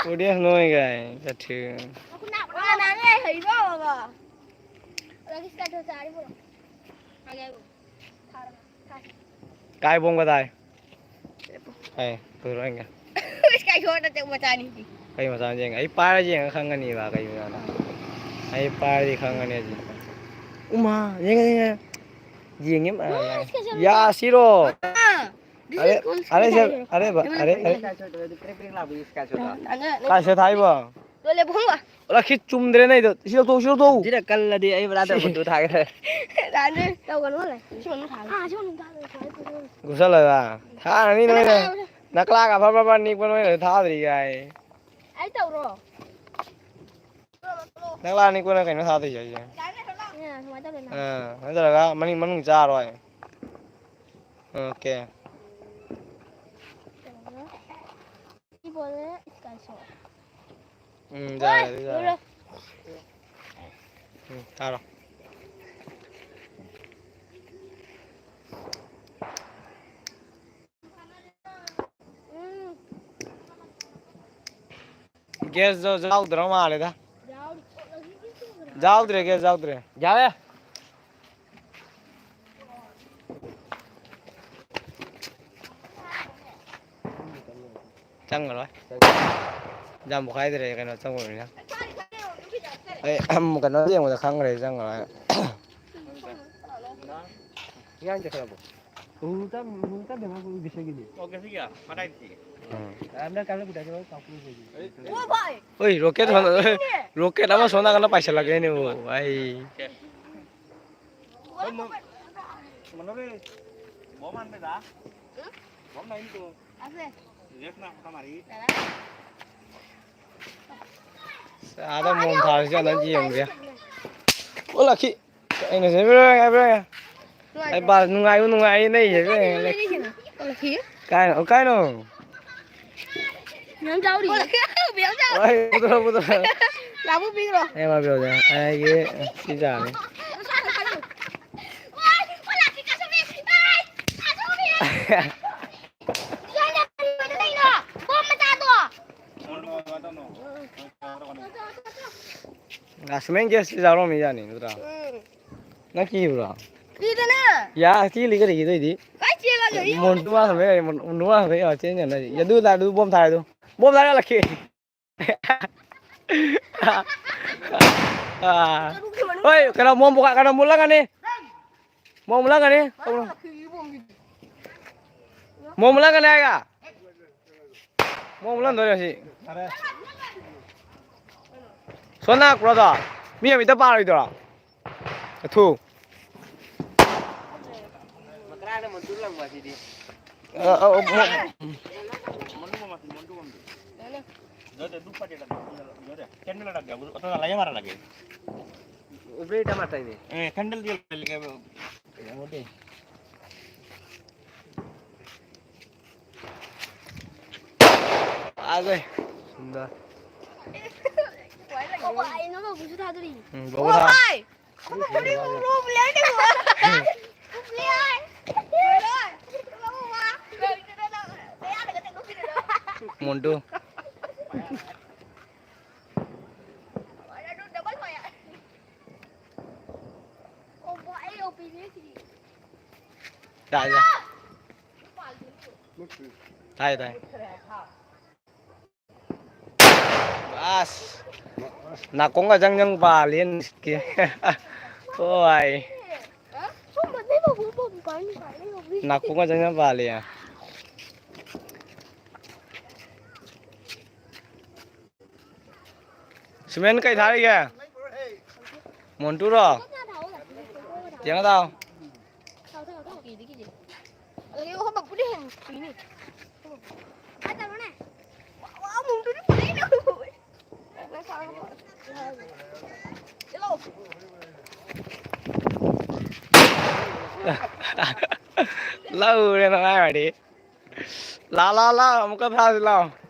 Audience ꯅꯣꯏ ꯒꯥꯏ ꯆꯠꯈꯤ꯫ ꯀꯥꯏ ꯕꯣꯝ ꯀꯗꯥꯏ? ꯑꯦ, ꯄꯨꯊꯣꯔꯛꯑꯣ ꯌꯦꯡꯒꯦ꯫ ꯏꯁ, ꯀꯥꯏ ꯁꯣꯛ ꯅꯠꯇꯦ, ꯃꯆꯥꯅꯤ ꯁꯤꯗꯤ꯫ ꯀꯩ ꯃꯆꯥꯅꯣ ꯌꯦꯡꯒꯦ꯫ ꯑꯩ ꯄꯥꯏꯔ ꯌꯦꯡꯉ ꯈꯪꯒꯅꯤꯕ ꯀꯩ ꯃꯆꯥꯅꯣ꯫ ꯑꯩ ꯄꯥꯏꯔꯗꯤ ꯈꯪꯒꯅꯤ ꯍꯧꯖꯤꯛ꯫ ꯎꯃꯥ, ꯌꯦꯡꯉꯦ, ꯌꯦꯡꯉꯦ꯫ ꯌꯦꯡꯉꯦ, ꯃꯥ, ꯃꯥ, ꯌꯥ, ꯁꯤꯔꯣ꯫ ꯑꯥ, this ꯑꯔꯦ, is called ꯑꯔꯦ, ꯁꯦ, skydiver꯫ ꯑꯔꯦ, ꯕ-, ꯑꯔꯦ, ꯑꯔꯦ꯫ ꯀꯥꯏ ꯁꯦ ꯊꯥꯏꯕ? ꯂꯣꯜꯂꯦ, ꯐꯪꯕ꯫ ꯑꯣꯂꯥ, ꯈꯤꯠ ꯆꯨꯝꯗ꯭ꯔꯦ ꯅꯪꯗꯣ꯫ ꯁꯤ ꯂꯧꯊꯣꯛ, ꯁꯤ ꯂꯧꯊꯣꯛ꯫ ꯁꯤꯅ ꯀꯜꯂꯗꯤ ꯑꯩ ꯃꯅꯥꯛꯇ ꯁꯤ꯫ ꯃꯨꯟꯗꯨ ꯊꯥꯒꯦ꯫ ꯇꯧꯒꯅꯨ, ꯂꯩ꯫ ꯁꯤ ꯃꯅꯨꯡ ꯊꯥꯒꯦ꯫ ꯑꯥ, ꯁꯤ ꯃꯅꯨꯡ ꯊꯥꯒꯦ꯫ ꯀꯨꯞꯁꯜꯂꯒ ꯊꯥꯔꯅꯤ ꯅꯣꯏꯅ꯫ ꯅꯀ꯭ꯂꯥꯒ ꯐꯠ ꯐꯠ ꯐꯠ ꯅꯤꯛꯄ ꯅꯣꯏꯅ ꯊꯥꯗ꯭ꯔꯤ ꯒꯥꯏ꯫ ꯑꯩ ꯇꯧꯔꯣ? ꯅꯀ꯭ꯂꯥ ꯅꯤꯛꯄꯅ ꯀꯩꯅꯣ ꯊꯥꯗꯣꯏꯁꯦ ꯑꯩꯁꯦ? ꯑꯦ, ꯁꯨꯃꯥꯏꯅ ꯇꯧꯗꯣꯏꯅꯦ꯫ ꯑꯥ, ꯅꯠꯇ꯭ꯔꯒ ꯃꯅꯤꯡ, ꯃꯅꯨꯡ ꯆꯥꯔꯣꯏ꯫ ꯑꯣꯀꯦ꯫ ꯁꯤ ꯕꯣꯜꯁꯦ ꯏꯁꯀꯥꯏ ꯁꯣꯠ꯫ ꯎꯝ, ꯌꯥꯔꯦ, ꯑꯗꯨ ꯌꯥꯔꯦ꯫ ꯂꯣꯏꯔꯦ꯫ ꯎꯝ, ꯊꯥꯔꯣ꯫ ꯎꯝ꯫ ꯒ꯭ꯌꯥꯁꯇꯣ ꯌꯥꯎꯗ꯭ꯔ ꯃꯥꯜꯂꯦꯗ꯫ ꯌꯥꯎꯗ꯭ꯔꯦ, ꯒ꯭ꯌꯥꯁ ꯌꯥꯎꯗ꯭ꯔꯦ꯫ ꯌꯥꯔꯦ꯫ ꯆꯪꯉꯔꯣꯏ꯫ ꯌꯥꯝ ꯄꯣꯛꯈꯥꯏꯗ꯭ꯔꯦ ꯀꯩꯅꯣ ꯆꯪꯉꯨꯔꯃꯤꯅ꯫ ꯑꯩ, ꯑꯝ, ꯀꯩꯅꯣ ꯌꯦꯡꯕꯗ ꯈꯪꯈ꯭ꯔꯦ ꯆꯪꯉꯔꯣꯏ꯫ ꯎ ꯇ-, ꯎ ꯇ ꯕꯦꯝꯃ ꯎ ꯒꯤꯁꯒꯤꯅꯤ꯫ ꯎꯝ꯫ ꯔꯥꯝꯅ ꯀꯥꯟꯅ ꯄꯨꯊꯣꯛꯑꯒ ꯀꯥꯎꯊꯣꯛꯑꯒ ꯂꯩꯔꯤ꯫ ꯑꯣ ꯚꯥꯏ! ꯍꯣꯏ, ꯔꯣꯀꯦꯠ ꯍꯣꯟ-, ꯔꯣꯀꯦꯠ ꯑꯃ ꯁꯣꯝ ꯅꯥꯀꯟꯗ ꯄꯥꯏꯁꯜꯂꯛꯀꯦꯅꯦ, ꯑꯣ, ꯑꯩ꯫ ꯃꯅꯣꯔꯦ, ꯕꯣꯝ ꯍꯥꯟꯕꯗ? ꯎꯝ? ꯕꯣꯝ ꯂꯩꯅꯤꯀꯣ꯫ ꯑꯁꯦ꯫ ꯔꯦꯐꯅ ꯐꯣꯇꯣ ꯃꯥꯔꯤ꯫ ꯗꯥꯗꯥ꯫ ꯑꯥꯗ ꯃꯣꯟ ꯊꯥꯔꯁꯤ ꯑꯅ ꯌꯦꯡꯉꯨꯁꯦ꯫ ꯑꯣ, ꯂꯥꯛꯈꯤ꯫ ꯑꯩꯅ ꯁꯦꯝꯕꯤꯔꯣꯏ ꯍꯥꯏꯕ꯭ꯔꯥ? ꯑꯩ ꯕꯥ-, ꯅꯨꯡꯉꯥꯏꯕ ꯅꯨꯡꯉꯥꯏꯌꯦ ꯅꯩ ꯍꯥꯏꯕ꯭ꯔꯥ? ꯀꯥꯏꯅꯣ, ꯀꯥꯏꯅꯣ? ꯃꯌꯥꯝ ꯆꯥꯎꯔꯤ꯫ ꯃꯌꯥꯝ ꯆꯥꯎꯔꯤ꯫ ꯍꯣꯏ, ꯄꯨꯊꯣꯔꯛꯑꯣ, ꯄꯨꯊꯣꯔꯛꯑꯣ꯫ ꯂꯥꯕꯨ ꯄꯤꯈ꯭ꯔꯣ꯫ ꯑꯩ ꯑꯃ ꯄꯤꯔꯛꯑꯣꯁꯦ꯫ ꯑꯩꯒꯤ ꯁꯤ ꯆꯥꯔꯅꯤ꯫ ꯑꯁ, ꯃꯦꯟ ꯒꯦꯁ ꯌꯥꯎꯔꯝꯃꯤ ꯌꯥꯅꯤ, ꯅꯠꯇ꯭ꯔꯥ? ꯎꯝ꯫ ꯅꯪ ꯀꯤꯕ꯭ꯔꯣ? ꯀꯤꯗꯅ꯫ ꯌꯥ, ꯆꯦꯜꯂꯤ ꯀꯔꯤꯒꯤ ꯑꯗꯨꯏꯗꯤ? ꯀꯥꯏ ꯆꯦꯜꯂꯒ ꯏ-, ꯃꯣꯟꯇꯨ ꯃꯥ ꯊꯝꯃꯦ, ꯃꯣꯟ-, ꯃꯣꯟꯇꯨ ꯃꯥ ꯊꯝꯃꯦ, ꯌꯥ, ꯆꯦꯟ ꯌꯥꯅꯤ꯫ ꯑꯗꯨ ꯂꯥꯛ-, ꯑꯗꯨ ꯕꯣꯝ ꯊꯥꯔꯦ ꯑꯗꯨ꯫ ꯕꯣꯝ ꯊꯥꯔꯦ, ꯂꯥꯛꯈꯤ꯫ ꯑꯥ꯫ ꯍꯣꯏ, ꯀꯩꯅꯣ, ꯃꯣꯟ ꯄꯣꯛꯈꯥꯏ-, ꯀꯩꯅꯣ, ꯃꯨꯜꯂꯪꯒꯅꯤ꯫ ꯃꯣꯟ ꯃꯨꯜꯂꯪꯒꯅꯤ꯫ ꯃꯣꯟ ꯃꯨꯜꯂꯪꯒꯅꯤ ꯍꯥꯏꯒ꯫ ꯃꯣꯟ ꯃꯨꯜꯍꯟꯗꯣꯔꯦ ꯁꯤ꯫ ꯐꯔꯦ꯫ ꯁꯣꯝ ꯂꯥꯛꯄ꯭ꯔꯣ ꯑꯗꯣ? ꯃꯤ ꯑꯃ ꯍꯦꯛꯇ ꯄꯥꯔꯣꯏꯗ꯭ꯔꯣ? ꯑꯊꯨ꯫ ꯃꯀ꯭ꯔꯥꯗ ꯃꯟꯇꯨꯔ ꯂꯪꯕ ꯑꯁꯤꯗꯤ꯫ ꯑ, ꯑ, ꯑ, ꯃꯣ-, ꯃꯟꯇꯨ ꯃꯃꯥ, ꯃꯟꯇꯨ ꯃꯃꯥ꯫ ꯌꯥꯔꯦ꯫ ꯌꯥꯔꯦ, ꯗꯨꯞ ꯄꯥꯇꯦ ꯂꯪꯕ, ꯌꯥꯔꯦ꯫ ꯀꯦꯟꯗꯜ ꯂꯪꯒꯦ, ꯑꯇꯣ ꯂꯥꯏꯌꯥ ꯃꯥꯔꯥ ꯂꯪꯒꯦ꯫ ꯎꯕ꯭ꯔꯦ ꯇꯃꯥ ꯇꯥꯏꯅꯦ꯫ ꯑꯦ, ꯀꯦꯟꯗꯜꯗꯤ ꯂꯩꯒꯦ, ꯀꯩꯅꯣꯗꯤ꯫ ꯐꯥꯖꯩ꯫ ꯁꯨꯝꯗ꯫ ꯑꯣ, ꯑꯩ ꯅꯪ ꯂꯧꯕꯁꯨ ꯊꯥꯗꯣꯔꯤ꯫ ꯎꯝ, ꯕꯕꯥ꯫ ꯑꯣ, ꯚꯥꯏ! ꯃꯣꯟꯇꯨ꯫ ꯇꯥꯏ, ꯇꯥꯏ꯫ ꯇꯥꯏ, ꯇꯥꯏ꯫ ꯑꯁ, ꯅꯥꯀꯣꯡꯒ ꯖꯪ ꯖꯪ ꯄꯥꯜꯂꯦ ꯅꯨꯡꯁꯤꯠꯀꯤ꯫ ꯍꯣꯏ꯫ ꯅꯥꯀꯣꯡꯒ ꯖꯪ ꯖꯪ ꯄꯥꯜꯂꯦ꯫ ꯁꯤꯃꯦꯟ ꯀꯩ ꯊꯥꯔꯤꯒꯦ? ꯃꯣꯟꯇꯨꯔꯣ? ꯌꯦꯡꯉ ꯇꯥꯎ꯫ ꯂꯧꯔꯦ ꯅꯃꯥꯏ ꯋꯥꯔꯤ꯫ ꯂꯥ, ꯂꯥ, ꯂꯥ, ꯑꯃꯨꯛꯀ ꯊꯥꯁꯤ ꯂꯥꯎ꯫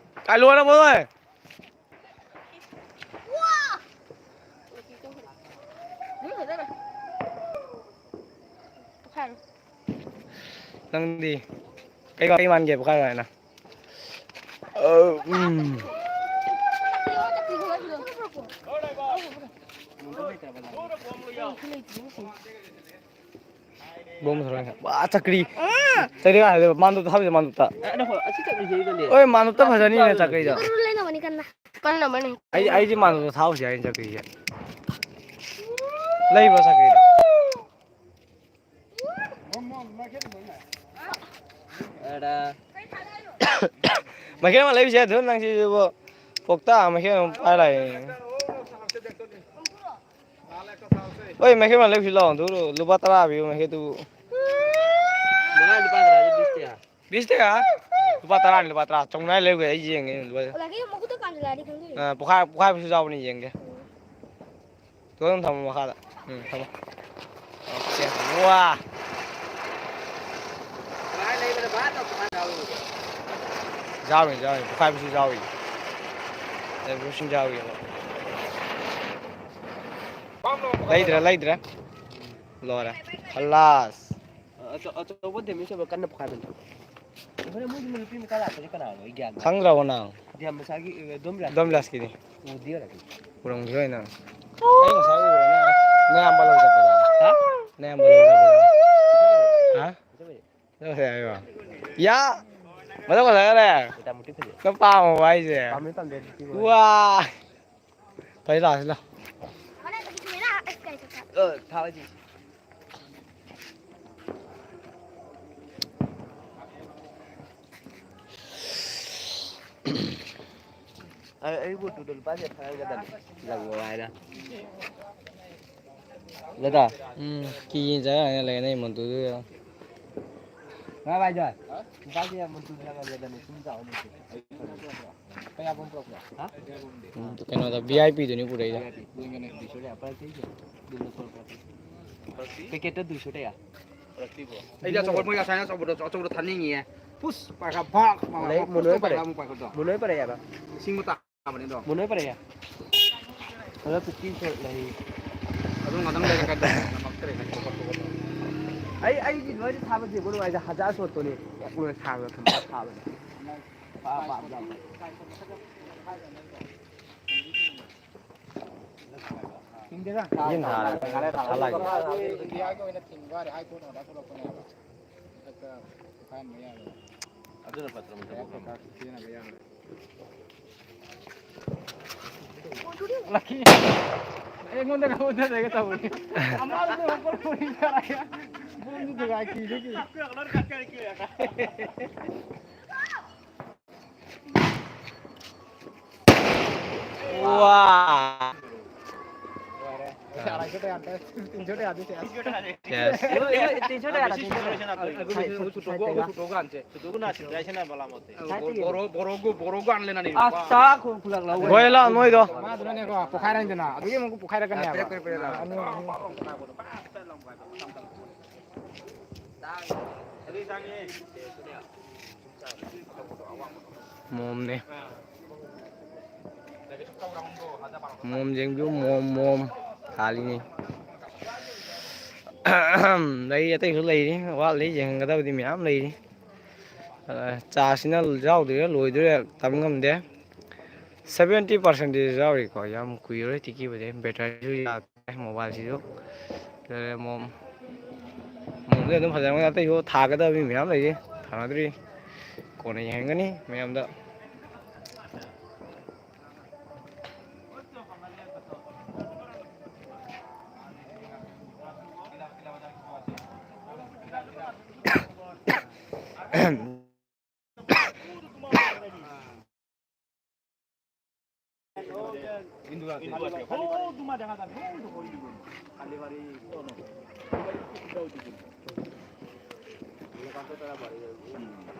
ꯀꯥꯏ ꯂꯣꯏꯔꯕꯣ ꯅꯣꯏ? ꯅꯪꯗꯤ ꯀꯩ ꯋꯥꯔꯤ ꯃꯥꯟꯒꯦ ꯄꯨꯈꯥꯏ ꯍꯥꯏꯅ? ꯑ, ꯎꯝ꯫ ꯕꯣꯝ ꯊꯣꯔꯛꯑꯦ꯫ ꯋꯥ, ꯆꯀ꯭ꯔꯤ꯫ ꯆꯀ꯭ꯔꯤ ꯀꯥꯏ ꯍꯥꯏꯗꯣꯏꯕ? ꯃꯥꯟꯗꯨꯞꯇ ꯊꯥꯕꯁꯦ, ꯃꯥꯟꯗꯨꯞꯇ꯫ ꯑꯦ, ꯑꯗꯣ ꯍꯣꯏ, ꯑꯁꯤ ꯆꯠꯂꯤꯁꯦ ꯑꯩꯗꯅꯦ꯫ ꯍꯣꯏ, ꯃꯥꯟꯗꯨꯞꯇ ꯐꯖꯅꯤꯅꯦ, ꯆꯀ꯭ꯔꯤꯗꯣ꯫ ꯀꯟꯅꯕꯅꯦ꯫ ꯑꯩ, ꯑꯩꯗꯤ ꯃꯥꯟꯗꯨꯞꯇ ꯊꯥꯎꯁꯦ ꯍꯥꯏꯅ ꯆꯀ꯭ꯔꯤꯁꯦ꯫ ꯂꯩꯕ꯭ꯔꯣ ꯆꯀ꯭ꯔꯤꯗꯣ? ꯑꯦꯔꯥ꯫ ꯃꯥꯏꯀꯩ ꯑꯃ ꯂꯩꯕꯁꯦ ꯑꯗꯨꯝ ꯅꯪꯁꯤꯕꯨ ꯄꯣꯛꯇꯥ ꯃꯥꯏꯀꯩ ꯑꯃ ꯄꯥꯏꯔ ꯂꯥꯛꯑꯦ꯫ ꯍꯣꯏ, ꯃꯥꯏꯀꯩ ꯑꯃ ꯂꯩꯕꯁꯤ ꯂꯥꯛꯑꯣ꯫ ꯑꯗꯨ ꯂꯨꯄꯥ ꯇꯔꯥ ꯄꯤꯕ ꯃꯥꯏꯀꯩꯗꯨꯕꯨ꯫ ꯃꯉꯥ ꯂꯨꯄꯥ ꯇꯔꯥꯗꯤ ꯕꯤꯁ ꯇꯌꯥ꯫ ꯕꯤꯁ ꯇꯌꯥ? ꯂꯨꯄꯥ ꯇꯔꯥ, ꯂꯨꯄꯥ ꯇꯔꯥ꯫ ꯆꯧꯉꯥ ꯂꯩꯔꯨꯒꯦ, ꯑꯩ ꯌꯦꯡꯒꯦ꯫ ꯂꯨꯄꯥ ꯑꯣ, ꯂꯥꯛꯀꯦ, ꯃꯈꯨꯠꯇ ꯀꯥꯟꯁꯤꯜꯂꯛꯑꯗꯤ ꯈꯪꯗꯣꯏꯅꯦ꯫ ꯑ, ꯄꯣꯈꯥꯏ-, ꯄꯣꯈꯥꯏꯕꯁꯨ ꯌꯥꯎꯕꯅꯤ, ꯌꯦꯡꯒꯦ꯫ ꯎꯝ꯫ ꯇꯣ ꯑꯗꯨꯝ ꯊꯝꯃꯣ ꯃꯈꯥꯗ꯫ ꯎꯝ, ꯊꯝꯃꯣ꯫ ꯑꯣꯀꯦ꯫ ꯋꯥ! ꯌꯥꯎꯔꯤ, ꯌꯥꯎꯔꯤ꯫ ꯄꯣꯈꯥꯏꯕꯁꯨ ꯌꯥꯎꯔꯤ꯫ ꯂꯩꯕꯁꯨ ꯌꯥꯎꯔꯤꯑꯕ꯫ ꯂꯩꯗ꯭ꯔꯦ, ꯂꯩꯗ꯭ꯔꯦ꯫ ꯂꯣꯏꯔꯦ꯫ ꯈꯂꯥꯁ꯫ ꯑꯆꯧ-, ꯑꯆꯧꯕ damage ꯑꯣꯏꯕ ꯀꯟꯅ ꯄꯣꯈꯥꯏꯕꯅꯤ꯫ ꯑꯩꯈꯣꯏꯅ ꯃꯣꯏꯒꯤ ꯅꯨꯄꯤ ꯃꯆꯥ ꯂꯥꯛꯄꯁꯦ ꯀꯅꯥꯅꯣ? ꯑꯩ ꯒ꯭ꯌꯥꯟ ꯇꯥꯗꯦ꯫ ꯈꯪꯗ꯭ꯔꯕꯣ ꯅꯪ? ꯗꯤꯌꯥꯝ ꯃꯁꯥꯒꯤ, ꯑ, ꯗꯣꯝ ꯕꯤꯂꯥꯁ-, ꯗꯣꯝ ꯕꯤꯂꯥꯁꯀꯤꯗꯤ? ꯎꯗꯦ ꯅꯪ꯫ ꯎꯔꯝꯈꯤꯔꯣꯏ ꯅꯪ꯫ ꯑꯩ ꯉꯁꯥꯏ ꯎꯔꯦ ꯅꯪ ꯅꯌꯥꯝꯕ ꯂꯧ ꯆꯠꯄꯗ꯫ ꯍꯥ? ꯅꯌꯥꯝꯕ ꯂꯧ ꯆꯠꯄꯗ꯫ ꯍꯥ? ꯆꯠꯄꯩ꯫ ꯆꯠꯄꯩ ꯍꯥꯏꯕ꯫ ꯌꯥ! ꯃꯁꯛ ꯐꯖꯈ꯭ꯔꯦ꯫ ꯃꯦꯗꯥꯝ ꯃꯨꯔꯇꯤ ꯐꯖꯩ꯫ ꯅꯪ ꯄꯥꯝꯃꯕ ꯍꯥꯏꯁꯦ? ꯄꯥꯝꯃꯦ, ꯄꯥꯝꯗꯦ, ꯃꯨꯔꯇꯤ ꯐꯖꯩ꯫ ꯋꯥ! ꯐꯩ, ꯂꯥꯛꯑꯣ ꯁꯤ ꯂꯥꯛꯑꯣ꯫ ꯑ, ꯊꯥꯎ ꯍꯥꯏꯁꯦ꯫ ꯑꯩ, ꯑꯩ ꯃꯣꯇꯨꯗꯣ ꯂꯨꯄꯥ ꯀꯌꯥ ꯊꯥꯔꯛꯀꯗꯕꯅꯤ? ꯂꯪꯉꯣ ꯍꯥꯏꯅ꯫ ꯅꯠꯇ꯭ꯔꯣ? ꯎꯝ, ꯀꯤ ꯌꯦꯟ ꯆꯥ ꯌꯥꯅꯤ ꯂꯩ, ꯅꯪ ꯃꯣꯇꯨꯗꯨ ꯌꯦꯡꯉꯣ꯫ ꯉꯥ ꯚꯥꯏꯗꯣ, ꯂꯨꯄꯥ ꯀꯌꯥ ꯃꯣꯇꯨ ꯂꯪꯉꯒꯗꯕꯅꯤ? ꯁꯨꯝ ꯆꯥꯎ ꯃꯣꯇꯨ꯫ ꯀꯌꯥ ꯄꯨꯔꯛꯄ꯭ꯔꯣ? ꯍꯥ? ꯎꯝ, ꯀꯩꯅꯣꯗ, ꯚꯤ ꯑꯥꯏ ꯄꯤꯗꯨꯅꯤ ꯄꯨꯔꯛꯏꯗꯣ꯫ ꯄꯦꯀꯦꯠꯇ ꯗꯨꯏꯁꯣ ꯇꯌꯥ? ꯑꯩꯗꯤ ꯑꯆꯧꯕ, ꯃꯣꯏ ꯉꯁꯥꯏꯅ ꯑꯆꯧꯕꯗꯣ, ꯑꯆꯧꯕꯗꯣ ꯊꯥꯅꯤꯡꯉꯤꯌꯦ꯫ ꯄꯨꯁ, ꯄꯥꯏꯈꯠ, ꯚꯥꯛ, ꯂꯩ, ꯃꯨꯟ ꯍꯣꯏ ꯄꯨꯁꯇꯣ ꯄꯔꯦ꯫ ꯄꯥꯏꯈꯠ, ꯑꯃꯨꯛ ꯄꯥꯏꯈꯠꯇꯣ꯫ ꯃꯨꯟ ꯍꯣꯏ ꯄꯔꯦ ꯍꯥꯏꯕ꯫ ꯂꯤꯁꯤꯡ ꯑꯃ ꯇꯥꯕꯅꯤꯗꯣ꯫ ꯃꯨꯟ ꯍꯣꯏ ꯄꯔꯦ꯫ ꯑꯗꯣ ꯐꯤꯐꯇꯤ ꯁꯣꯠ ꯂꯩ꯫ ꯑꯗꯨ ꯉꯥꯛꯇꯪ ꯂꯩꯔꯒ ꯉꯝꯃꯛꯇ꯭ꯔꯦ꯫ ꯑꯩ, ꯑꯩꯒꯤ ꯂꯣꯏꯅ ꯊꯥꯕꯁꯦ ꯅꯨꯡꯉꯥꯏꯗ, ꯍꯖꯥꯔ ꯁꯣꯠꯇꯨꯅꯤ꯫ ꯁꯥꯡꯅ ꯊꯝꯃꯒ ꯊꯥꯕꯅꯦ꯫ ꯄꯥ-, ꯄꯥ-, ꯄꯥ-, ꯌꯦꯟ ꯊꯥꯔꯦ꯫ ꯊꯥꯔꯦ, ꯊꯥꯔꯦ꯫ ꯏꯟꯗꯤꯌꯥꯒꯤ ꯑꯣꯏꯅ ꯊꯤꯡꯕ ꯍꯥꯏꯔꯦ, ꯍꯥꯏ ꯀꯣꯔꯠꯅ ꯑꯣꯔꯗꯔ ꯊꯣꯛꯂꯛꯄꯅꯦꯕ꯫ ꯃꯊꯛꯇ ꯄꯣꯈꯥꯏꯍꯟꯕ ꯌꯥꯔꯣꯏ꯫ ꯑꯗꯨꯅ ꯐꯠꯇ꯭ꯔꯣ, ꯃꯊꯛ ꯄꯣꯈꯥꯏꯍꯟꯕ? ꯁꯤꯖꯤꯟꯅꯕ ꯌꯥꯔꯣꯏ꯫ ꯂꯛꯀꯤ꯫ ꯑꯩꯉꯣꯟꯗꯒ ꯑꯣꯟꯊꯖꯒꯦ ꯇꯧꯕꯅꯤ꯫ ꯑꯃꯗꯨꯅ ꯍꯣꯡꯀꯠ ꯄꯨꯔꯤ ꯆꯥꯔꯒ ꯕꯣꯝꯗꯨ ꯊꯨꯒꯥꯏꯈꯤꯕꯗꯒꯤ꯫ ꯋꯥ! ꯂꯣꯏꯔꯦ꯫ তিনশো টাকা আনতে, তিনশো টাকা দিতে আছে। Yes. তিনশো টাকা, তিনশো টাকা। ছোট গো, ছোট গো আনছে। ছোট গো না, ছোট আছে না, বলা মতে। বড়, বড় গো, বড় গো আনলে না নি? আস্তা খুব লাগলো। গয়লা নয় তো। মা ধরে নে গো, পোখাই রাখতে না। আজকে মুখ পোখাই রাখতে না। Mom ne. Mom jeng ju mom mom thali ni. Lei atei su lei ni, wa lei jeng ga da di mya lei ni. Cha sina jau de loi de tam ngam de. Seventy percent de jau ri ko yam kui re tiki ba de battery ju ya. Mobile ꯁꯤꯁꯨ mom, ꯃꯣꯝꯁꯦ ꯑꯗꯨꯝ ꯐꯖꯔꯝꯒꯅꯤ꯫ ꯑꯇꯩꯁꯨ ꯊꯥꯒꯗꯕ ꯃꯤ ꯃꯌꯥꯝ ꯂꯩꯔꯤ, ꯊꯥꯅꯗ꯭ꯔꯤ꯫ ꯀꯣꯟꯅ ꯌꯦꯡꯍꯟꯒꯅꯤ ꯃꯌꯥꯝꯗ꯫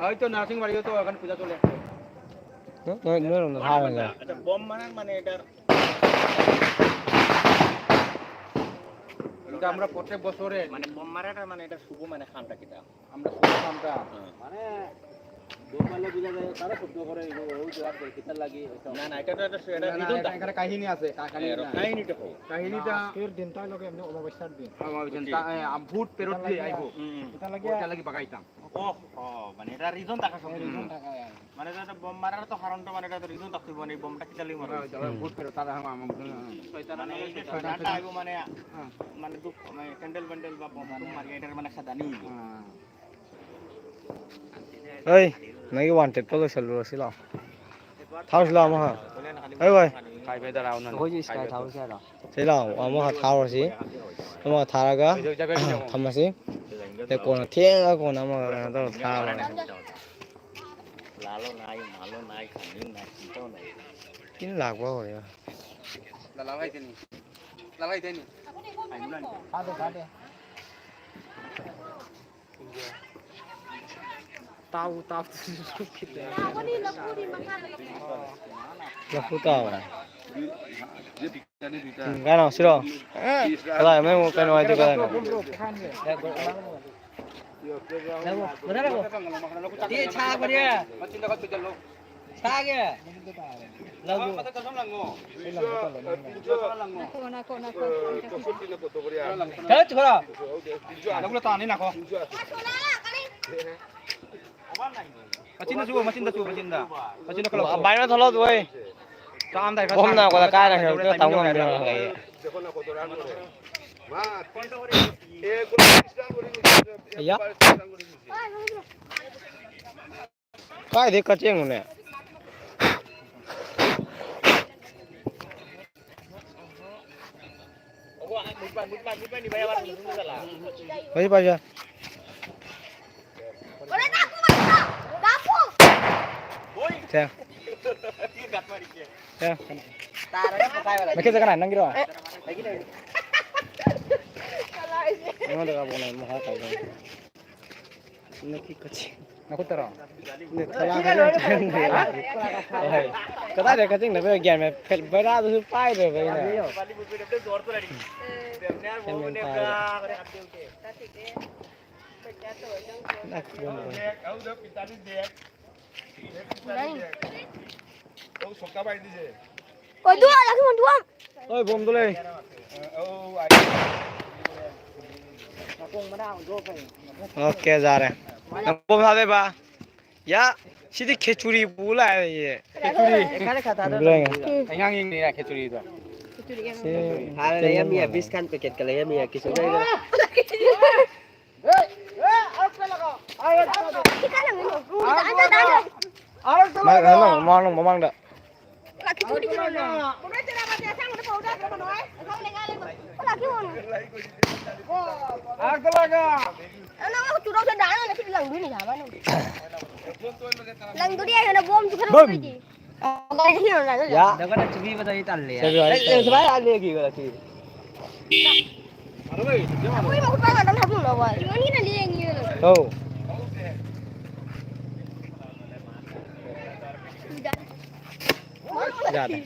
ওই তো nursing বাড়িও তো এখন পূজা চলে। হুম, নয়, নয়, নয়, হার হয়ে যায়। আচ্ছা, বোম মারার মানে এটার, এটা আমরা প্রত্যেক বছরে মানে বোম মারাটা মানে এটা শুভ মানে খানটা কিতা? আমরা শুভ খানটা। হ্যাঁ। মানে বোম মারলে বুঝা যায়, তারা শব্দ করে, এই যে, ওই যে, আর কিতার লাগি, এটা না, না, এটা তো একটা, এটা না, না, reason এটা, থাকে। এখানে কাহিনী আছে, কা-, কাহিনী হ্যাঁ, না। কাহিনীটা হোক। কাহিনীটা আজকের দিনটা হলো এমনি অমাবস্যার দিন। অমাবস্যার দিন, তা, এ, আম, ভূত প্রেত দিয়ে আইবো। হুম। এটা লাগে ওইটা লাগি বাগাইতাম। ওহ, ও, মানে এটা reason থাকা সব। Reason থাকা, হ্যাঁ। মানে এটা একটা বোম মারার তো কারণটা, মানে এটা তো reason থাকতে হবে, মানে এই বোমটা কিতার লাগি মারা হয়েছে? ভূত প্রেত, তারা আমার, আমার, শয়তান মানে এই যে শয়তান শয়তানটা আইবো, মানে, হ্যাঁ। মানে দুখ, মানে ক্যান্ডেল ব্যান্ডেল বা বোম টুম মারিয়া এটার মানে একটা জানি। হ্যাঁ। Oi, nagi wanted polo salo sila. Thao sila mo ha. Oi, oi. ꯑꯩꯈꯣꯏꯁꯨ ꯏꯁꯀꯥꯏ ꯊꯥꯎ ꯁꯤ ꯍꯥꯏꯔꯣ? ꯁꯤ ꯂꯥꯛꯑꯣ, ꯑꯃꯈꯛ ꯊꯥꯔꯨꯔꯁꯤ꯫ ꯑꯃꯈꯛ ꯊꯥꯔꯒ ꯊꯝꯃꯁꯤ꯫ ꯑꯗꯩ ꯀꯣꯟꯅ ꯊꯦꯡꯉꯒ ꯀꯣꯟꯅ ꯑꯃꯒ ꯀꯩꯅꯣ ꯇꯧꯔ ꯊꯥꯔ ꯂꯣꯏꯔꯦ꯫ ꯇꯤꯟ ꯂꯥꯛꯄ ꯍꯧꯔꯦ꯫ ꯇꯥꯎ ꯇꯥꯎ꯫ ꯂꯐꯨ ꯇꯥꯎ꯫ ꯎꯝ, ꯀꯥꯏꯅꯣ ꯁꯤꯔꯣ? ꯀꯗꯥꯏ ꯃꯩ ꯀꯩꯅꯣ ꯍꯥꯏꯗꯤ ꯀꯗꯥꯏꯅꯣ? ꯁꯥꯒꯦ꯫ ꯂꯧ꯫ ꯉꯥꯏꯈꯣ, ꯉꯥꯏꯈꯣ, ꯉꯥꯏꯈꯣ꯫ ꯈꯔ ꯊꯨꯔꯣ꯫ ꯃꯆꯤꯟꯗ ꯆꯨ, ꯃꯆꯤꯟꯗ ꯆꯨ, ꯃꯆꯤꯟꯗ꯫ ꯃꯆꯤꯟꯗ ꯈꯜꯂꯣ꯫ ꯕꯥꯏꯅꯣ ꯊꯣꯛꯂꯛꯑꯣ ꯑꯗꯨ ꯑꯩ꯫ ꯆꯥꯝꯗꯥꯏ ꯈꯔ ꯕꯣꯝ ꯅꯥꯀꯣꯗ ꯀꯥꯏꯅ ꯍꯦꯛꯇ ꯇꯝ ꯉꯝꯗꯦ꯫ ꯑꯌꯥ꯫ ꯀꯥꯏꯗꯩ ꯀꯛꯆꯦꯡꯅꯣꯅꯦ? ꯐꯩ, ꯐꯩ, ꯐꯩ꯫ ꯁꯦ꯫ ꯁꯦ꯫ ꯃꯩꯈꯦꯠꯁꯦ ꯀꯅꯥ, ꯅꯪꯒꯤꯔꯣ? ꯑꯩꯉꯣꯟꯗ ꯀꯥꯞꯄꯛꯑꯣꯅꯦ, ꯃꯈꯥ ꯇꯥꯏ꯫ ꯅꯈꯨꯠ ꯀꯛꯆꯦꯡ꯫ ꯅꯈꯨꯠꯇꯔꯣ? ꯅꯦ, ꯊꯣꯂꯥ ꯈꯔ ꯌꯥꯝ ꯆꯪꯍꯟꯕꯤꯔꯣ꯫ ꯍꯣꯏ꯫ ꯀꯗꯥꯏꯗ ꯀꯛꯆꯦꯡ ꯅꯞꯄꯤꯔꯣ? ꯒ꯭ꯌꯥꯟ ꯃꯦꯟ, ꯕꯦꯔꯥꯗꯨꯁꯨ ꯄꯥꯏꯗ꯭ꯔꯕ ꯑꯩꯅ꯫ ꯒ꯭ꯌꯥꯟ ꯃꯦꯟ ꯇꯥꯗꯦ꯫ ꯅꯈꯨꯠ꯫ ꯑꯣ, ꯑꯗꯨ ꯂꯥꯛꯈꯤ ꯃꯟꯗꯨ꯫ ꯍꯣꯏ, ꯕꯣꯝꯗꯣ ꯂꯩ꯫ ꯑꯣꯀꯦ, ꯌꯥꯔꯦ꯫ ꯅꯪ ꯕꯣꯝ ꯊꯥꯗꯣꯏꯕ? ꯌꯥ, ꯁꯤꯗꯤ ꯈꯦꯆꯨꯔꯤ ꯄꯨ ꯂꯥꯛꯑꯦ꯫ ꯈꯦꯆꯨꯔꯤ꯫ ꯎꯝ꯫ ꯑꯉꯥꯡ ꯌꯦꯡꯅꯤꯡꯉꯦ ꯈꯦꯆꯨꯔꯤꯗꯣ꯫ ꯁꯤ ꯍꯥꯟꯅ ꯂꯩꯔꯝꯃꯤ, ꯕꯤꯁꯀꯥꯟ ꯄꯦꯀꯦꯠꯀ ꯂꯩꯔꯝꯃꯤ, ꯈꯦꯆꯨꯔꯤ ꯂꯩꯔꯒ꯫ ꯃꯥ, ꯍꯜꯂꯣ, ꯃꯃꯥꯡ, ꯃꯃꯥꯡꯗ꯫ ꯂꯪꯗꯨꯗꯤ ꯑꯩ ꯍꯥꯟꯅ ꯕꯣꯝꯁꯨ ꯈꯔ ꯕꯝ! ꯂꯩꯗꯤ꯫ ꯌꯥ꯫ ꯗꯒꯅ ꯆꯨꯕꯤꯕꯗ ꯑꯩ ꯇꯜꯂꯦ꯫ ꯁꯦꯕꯤ ꯍꯣꯏ ꯑꯦ, ꯑꯦ, ꯁꯨꯃꯥꯏꯅ ꯂꯥꯛꯑꯗꯤ ꯑꯩꯒꯤ ꯀꯩꯅꯣ ꯁꯤ꯫ ꯑꯩꯈꯣꯏ ꯃꯈꯨꯠ ꯄꯥꯏꯕ ꯉꯥꯛꯇꯪ ꯍꯥꯞꯄꯤꯔꯛꯑꯣ ꯚꯥꯏ꯫ ꯏꯃꯣꯟꯒꯤꯅ ꯂꯦꯡꯉꯤ꯫ ꯑꯧ꯫ ꯌꯥꯗꯦ꯫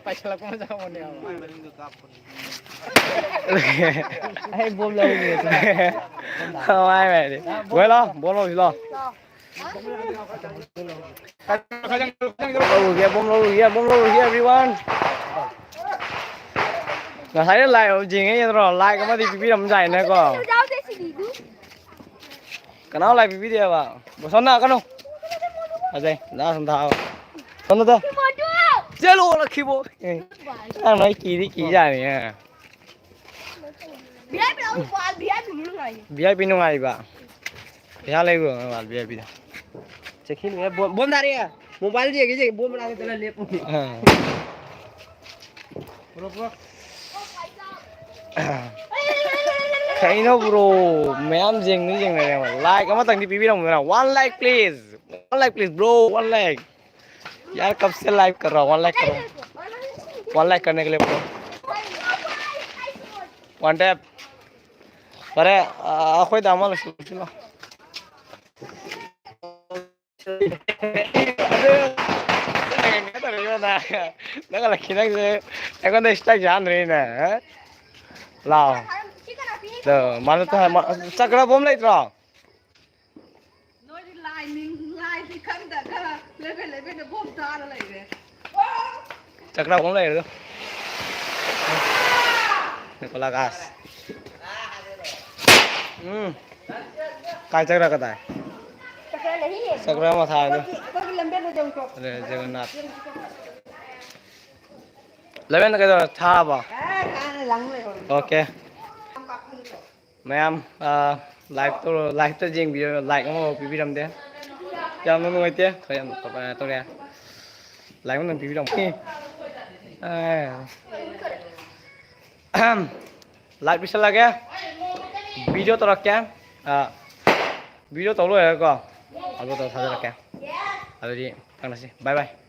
ꯄꯥꯏꯁꯜꯂꯛꯄ ꯃꯆꯥ ꯃꯑꯣꯡꯅꯦ꯫ ꯑꯩ ꯕꯣꯝ ꯂꯧꯔꯨꯒꯦ꯫ ꯍꯋꯥꯏ ꯃꯥꯏꯗꯤ꯫ ꯍꯣꯏ ꯂꯥꯎ, ꯕꯣꯝ ꯂꯧꯔꯨꯁꯤ ꯂꯥꯎ꯫ ꯂꯧꯔꯨꯒꯦ, ꯕꯣꯝ ꯂꯧꯔꯨꯒꯦ, ꯕꯣꯝ ꯂꯧꯔꯨꯒꯦ, everyone꯫ ꯉꯁꯥꯏꯅ ꯂꯥꯏꯛ ꯌꯦꯡꯉꯦ ꯅꯠꯇ꯭ꯔꯣ? ꯂꯥꯏꯛ ꯑꯃꯗꯤ ꯄꯤꯕꯤꯔꯝꯖꯥꯏꯅꯦꯀꯣ꯫ ꯀꯅꯥ ꯂꯥꯏꯛ ꯄꯤꯕꯤꯗꯦꯕ? ꯕꯣꯁꯣꯟꯅ ꯀꯅꯣ꯫ ꯐꯖꯩ, ꯅꯥ ꯁꯨꯝ ꯊꯥꯕ꯫ ꯁꯣꯝꯗ꯫ ꯆꯦꯜꯂꯣ, ꯂꯛꯈꯤꯕꯣ꯫ ꯑꯦ, ꯑꯉꯥꯡ ꯅꯣꯏ ꯀꯤꯗꯤ ꯀꯤꯖꯥꯠꯅꯤ, ꯑ꯫ ꯚꯤ ꯑꯥꯏ ꯄꯤ ꯅꯨꯡꯉꯥꯏ꯫ ꯚꯤ ꯑꯥꯏ ꯄꯤ ꯅꯨꯡꯉꯥꯏꯕ꯫ ꯄꯩꯁꯥ ꯂꯩꯕ꯭ꯔꯣ ꯅꯪ ꯚꯤ ꯑꯥꯏ ꯄꯤꯗ? ꯆꯦꯛꯁꯤꯟꯅꯦ, ꯕꯣꯝ, ꯕꯣꯝ ꯊꯥꯔꯛꯑꯦ꯫ ꯃꯣꯕꯥꯏꯜ ꯌꯦꯡꯒꯦ, ꯌꯦꯡꯒꯦ, ꯕꯣꯝ ꯃꯅꯥꯛꯇ ꯆꯠꯂ ꯂꯦꯞꯄꯨ꯫ ꯑꯥ꯫ ꯄꯨꯔꯛꯑꯣ, ꯄꯨꯔꯛꯑꯣ꯫ ꯀꯩꯅꯣ bro, ꯃꯌꯥꯝ ꯌꯦꯡꯅꯤ ꯌꯦꯡꯅꯔꯦ꯫ Like ꯑꯃꯇꯪꯗꯤ ꯄꯤꯕꯤꯔꯝꯃꯨꯗꯅ꯫ One like please. One like please, bro. One like. यार, कब से लाइव कर रहा हूँ? One like करो। One like करने के लिए bro। One tap। ꯐꯔꯦ, ꯑ, ꯑꯩꯈꯣꯏꯗ ꯑꯃ ꯂꯣꯏꯁꯤꯜꯂꯣ꯫ ꯅꯪ ꯂꯛꯈꯤ ꯅꯪꯁꯦ ꯑꯩꯉꯣꯟꯗ strike ꯆꯥꯍꯟꯗ꯭ꯔꯤꯅꯦ, ꯍꯥ? ꯂꯥꯎ꯫ ꯑꯗꯣ ꯃꯥꯅ ꯇ-, ꯃꯥ-, ꯆꯀ꯭ꯔ ꯕꯣꯝ ꯂꯩꯇ꯭ꯔꯣ? ꯅꯣꯏꯗꯤ ꯂꯥꯏ ꯅꯤꯡ-, ꯂꯥꯏꯗꯤ ꯈꯪꯗ ꯈꯔ ꯂꯦꯕꯦ ꯂꯦꯕꯦꯗ ꯕꯣꯝ ꯊꯥꯔ ꯂꯩꯔꯦ꯫ ꯆꯀ꯭ꯔ ꯑꯍꯨꯝ ꯂꯩꯔꯦ ꯑꯗꯣ꯫ Nicola gas. ꯎꯝ꯫ ꯀꯥꯏ ꯆꯀ꯭ꯔ ꯀꯗꯥꯏ? ꯆꯀ꯭ꯔ ꯑꯃ ꯊꯥꯔꯦ ꯑꯗꯣ꯫ ꯑꯗꯨ ꯖꯒꯟꯅꯥꯊ꯫ ꯂꯦꯕꯦꯟꯗ ꯀꯩꯗꯧꯔꯦ? ꯊꯥꯔꯕꯣ? ꯑꯣꯀꯦ꯫ ꯃꯌꯥꯝ, ꯑ, live ꯇꯧꯔꯣ, live ꯇ ꯌꯦꯡꯕꯤꯌꯣ, like ꯑꯃꯐꯥꯎ ꯄꯤꯕꯤꯔꯝꯗꯦ꯫ ꯌꯥꯝꯅ ꯅꯨꯡꯉꯥꯏꯇꯦ꯫ ꯈꯔ ꯌꯥꯝ ꯇꯧꯔꯛꯑꯦ꯫ Like ꯑꯃ ꯄꯤꯕꯤꯔꯝꯃꯨ꯫ ꯑꯦ꯫ ꯑꯍꯝ꯫ Live ꯄꯤꯁꯜꯂꯒꯦ꯫ Video ꯇꯧꯔꯛꯀꯦ꯫ ꯑ, video ꯇꯧ ꯂꯣꯏꯔꯒꯀꯣ, upload ꯇꯧꯔ ꯊꯥꯖꯔꯛꯀꯦ꯫ ꯑꯗꯨꯗꯤ ꯊꯦꯡꯅꯁꯤ꯫ Bye bye꯫